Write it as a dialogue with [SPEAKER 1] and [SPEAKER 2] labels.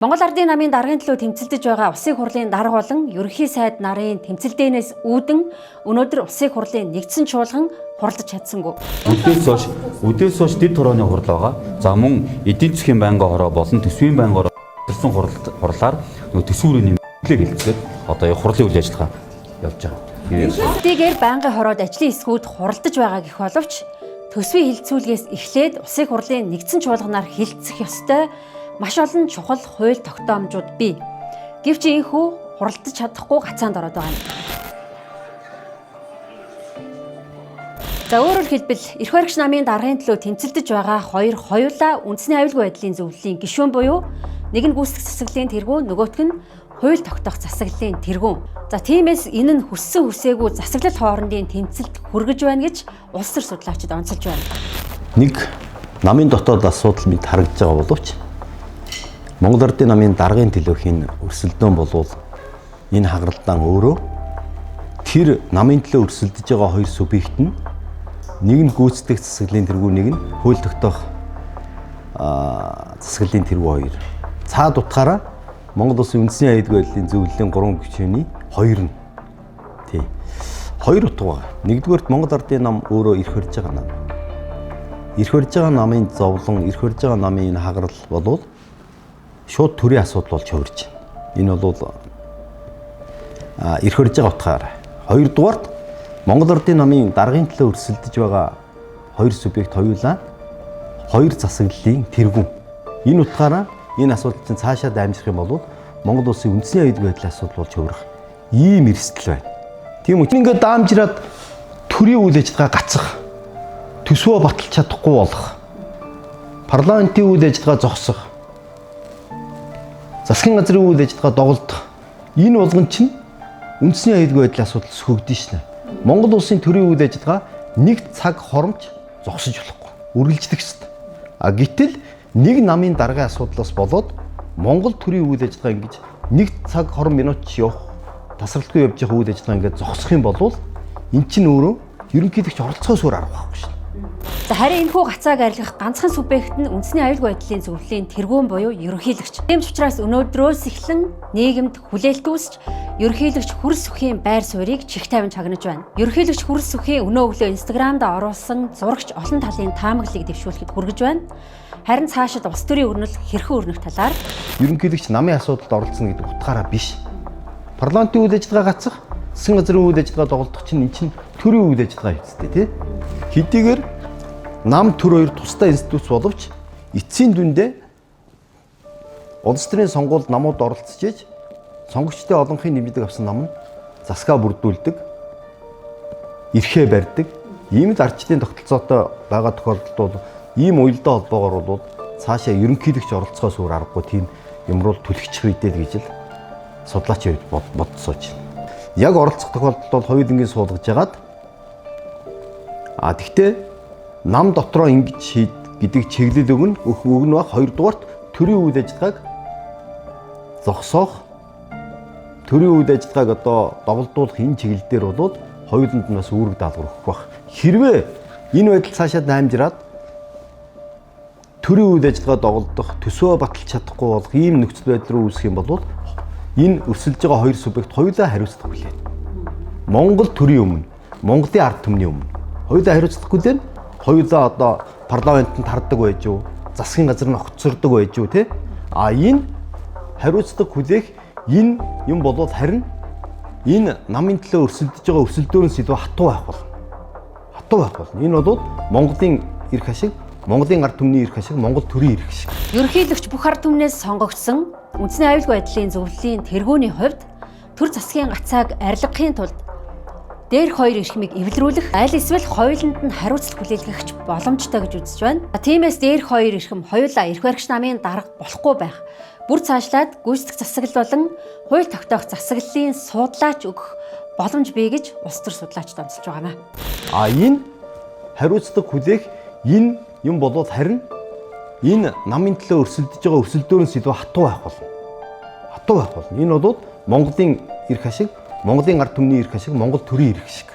[SPEAKER 1] Монгол Ардын намын даргын төлөө тэмцэлдэж байгаа Улсын хурлын дарга болон ерөнхий сайд нарын тэмцэлдээнээс үүдэн өнөөдөр Улсын хурлын нэгдсэн чуулган хуралдаж чадсангүй.
[SPEAKER 2] Үдээс хойш дэд хорооны хурал байгаа. За мөн эдийн засгийн байнгын хороо болон төсвийн байнгын хороо төрсэн хурлаар нөгөө төсвүүрийн нэмэлтлээ хэлцээд одоо яг хурлын үйл ажиллагаа явж байгаа.
[SPEAKER 1] Хэдийгээр байнгын хороод ажлын хэсгүүд хуралдаж байгаа гэх боловч төсвийн хилцүүлгээс эхлээд Улсын хурлын нэгдсэн чуулганаар хилцэх ёстой маш олон чухал хууль тогтоомжууд бий. Гэвч ийнхүү хуралдаж чадахгүй гацаанд ороод байгаа юм. За, өөрөөр хэлбэл, эрх баригч намын даргын төлөө тэмцэлдэж байгаа хоёр хоёулаа үндэсний аюулгүй байдлын зөвлөлийн гишүүн буюу нэг нь гүйцэтгэх засаглалын тэргүүн, нөгөөх нь хууль тогтоох засаглалын тэргүүн. За, тиймээс энэ нь хүссэн хүсээгүй засаглал хоорондын тэмцэлд хүргэж байна гэж улс төр судлаачид онцолж байна.
[SPEAKER 3] Нэг намын дотоод асуудал мэд харагдаж байгаа боловч Монгол Ардын намын даргын төлөөх энэ өрсөлдөөн болвол энэ хагаралдаан өөрөө тэр намын төлөө өрсөлдөж байгаа хоёр субъект нь нэг нь гүйцэтгэх засаглалын тэргүүн, нэг нь хууль тогтоох засаглалын тэргүүн хоёр. Цаад утгаараа Монгол Улсын үндэсний аюулгүй байдлын зөвлөлийн 3 гишүүний хоёр нь тий. Хоёр утга байгаа. Нэгдүгээрт, Монгол Ардын нам өөрөө эрх барьж байгаа нам. Эрх барьж байгаа намын зовлон, эрх барьж байгаа намын энэ хагарал болвол шууд төрийн асуудал болж хувирж байна. Энэ бол эрх барьж байгаа утгаараа. Хоёрдугаарт, Монгол Ардын намын даргын төлөө өрсөлдөж байгаа хоёр субъект хоёулаа хоёр засаглалын тэргүүн. Энэ утгаараа энэ асуудал чинь цаашаа дамжих юм бол Монгол Улсын үндэсний аюулгүй байдлын асуудал болж хувирах ийм эрсдэл байна. Тийм үү? Ингээд даамжраад төрийн үйл ажиллагаа гацах, төсвөө баталж чадахгүй болох, парламентын үйл ажиллагаа зогсох, засгийн газрын үйл ажиллагаа доголдох, энэ болгон чинь үндэсний аюулгүй байдлын асуудал сөхөгдөн шнэ. Монгол улсын төрийн үйл ажиллагаа нэг цаг хоромж зогсож болохгүй. Үргэлжлэх ёстой. А гэтэл нэг намын даргын асуудлаас болоод Монгол төрийн үйл ажиллагаа ингэж нэг цаг хорон минут ч явах тасралтгүй явж байгаа үйл ажиллагаа ингээд зогсох юм бол эн чинь өөрөө ерөнхийлөгч оролцоос өөр арга байхгүй шнэ.
[SPEAKER 1] За, харин энэхүү гацааг арилгах ганцхан субъект нь үндэсний аюулгүй байдлын зөвлөлийн тэргүүн буюу ерөнхийлөгч. Тийм ч учраас өнөөдрөөс эхлэн нийгэмд хүлээлт үүсч ерөнхийлөгч хөрс сүхийн байр суурийг чих тавин чагнаж байна. Ерөнхийлөгч хөрс сүхийн өнөө өглөө Instagram-д оруулсан зурагч олон талын таамаглалыг дэвшүүлэхэд хүргэж байна. Харин цаашид улс төрийн өрнөл хэрхэн өрнөх талаар
[SPEAKER 3] Ерөнхийлөгч намын асуудалд оролцоно гэдэг утгаараа биш. Парламентын үйл ажиллагаа гацах, засгийн газрын үйл ажиллагаа доголдох чинь эн чинь төрийн үйл ажиллагаа хэвчтэй тий. Хэдийгээр нам төр хоёр тусдай институт боловч эцсийн дүндээ улс төрийн сонгуульд намууд оролцож иж сонгогчдын олонхын нэмжлэг авсан нам нь засгаа бүрдүүлдэг, эрхээ барьдаг. Ийм л ардчдын тогтолцоотой байгаа тохиолдолд бол ийм уялдаа холбоогоор бол цаашаа ерөнхийлөгч оролцохоос өөр аргагүй тийм юмруу түлхчих үедээ л гэж л судлаачийн хувьд бодсооч. Яг оролцох тохиолдолд бол хоёулангийн суулгаж ягаад, а тэгтээ нам дотроо ингэж шийд гэдэг чиглэл өгнө, өгнө баг. Хоёрдугаарт, төрийн үйл ажиллагааг зогсоох, төрийн үйл ажиллагааг одоо доголдуулах энэ чиглэл дээр бол хоёуланд нь бас үүрэг даалгавар өгөх байх. Хэрвээ энэ байдал цаашаа дамжираад төрийн үйл ажиллагаа доголдох, төсвөө баталж чадахгүй болох ийм нөхцөл байдал руу үүсэх юм бол энэ өрсөлдөж байгаа хоёр субъект хоёулаа хариуцлага хүлээнэ. Монгол төрийн өмнө, Монголын ард түмний өмнө хоёулаа хариуцлага хүлээнэ. Хоёулаа одоо парламентод тардаг байж юу, засгийн газар нь огцордог байж юу, те? А энэ хариуцлага хүлээх энэ юм болвол харин энэ намын төлөө өрсөлдөж байгаа өрсөлдөөнөөс илүү хатуу байх болно. Хатуу байх болно. Энэ бол Монголын эрх ашиг, Монголын ард түмний эрх ашиг, Монгол төрийн эрх ашиг.
[SPEAKER 1] Ерөнхийлөгч бүх ард түмнээс сонгогдсон үндэсний аюулгүй байдлын зөвлөлийн тэргүүний хувьд төр засгийн гацааг арилгахын тулд дээрх хоёр эрхмийг эвлэрүүлэх аль эсвэл хоёуланд нь хариуцлага хүлээлгэх ч боломжтой гэж үзэж байна. Тиймээс дээрх хоёр эрхэм хоёулаа эрх баригч намын дарга болохгүй байх. Бүр цаашлаад гүйцэтгэх засаглал болон хууль тогтоох засаглалын суудлаач өгөх боломж бий гэж улс төр судлаачид онцолж байгаа юм.
[SPEAKER 3] А энэ хариуцлага хүлээх энэ юм болвол харин энэ намын төлөө өрсөлдөж байгаа өрсөлдөөнөөс илүү хатуу байх болно. Хатуу байх болно. Энэ бол Монголын эрх ашиг, Монголын ард түмний эрх ашиг, Монгол төрийн эрх ашиг.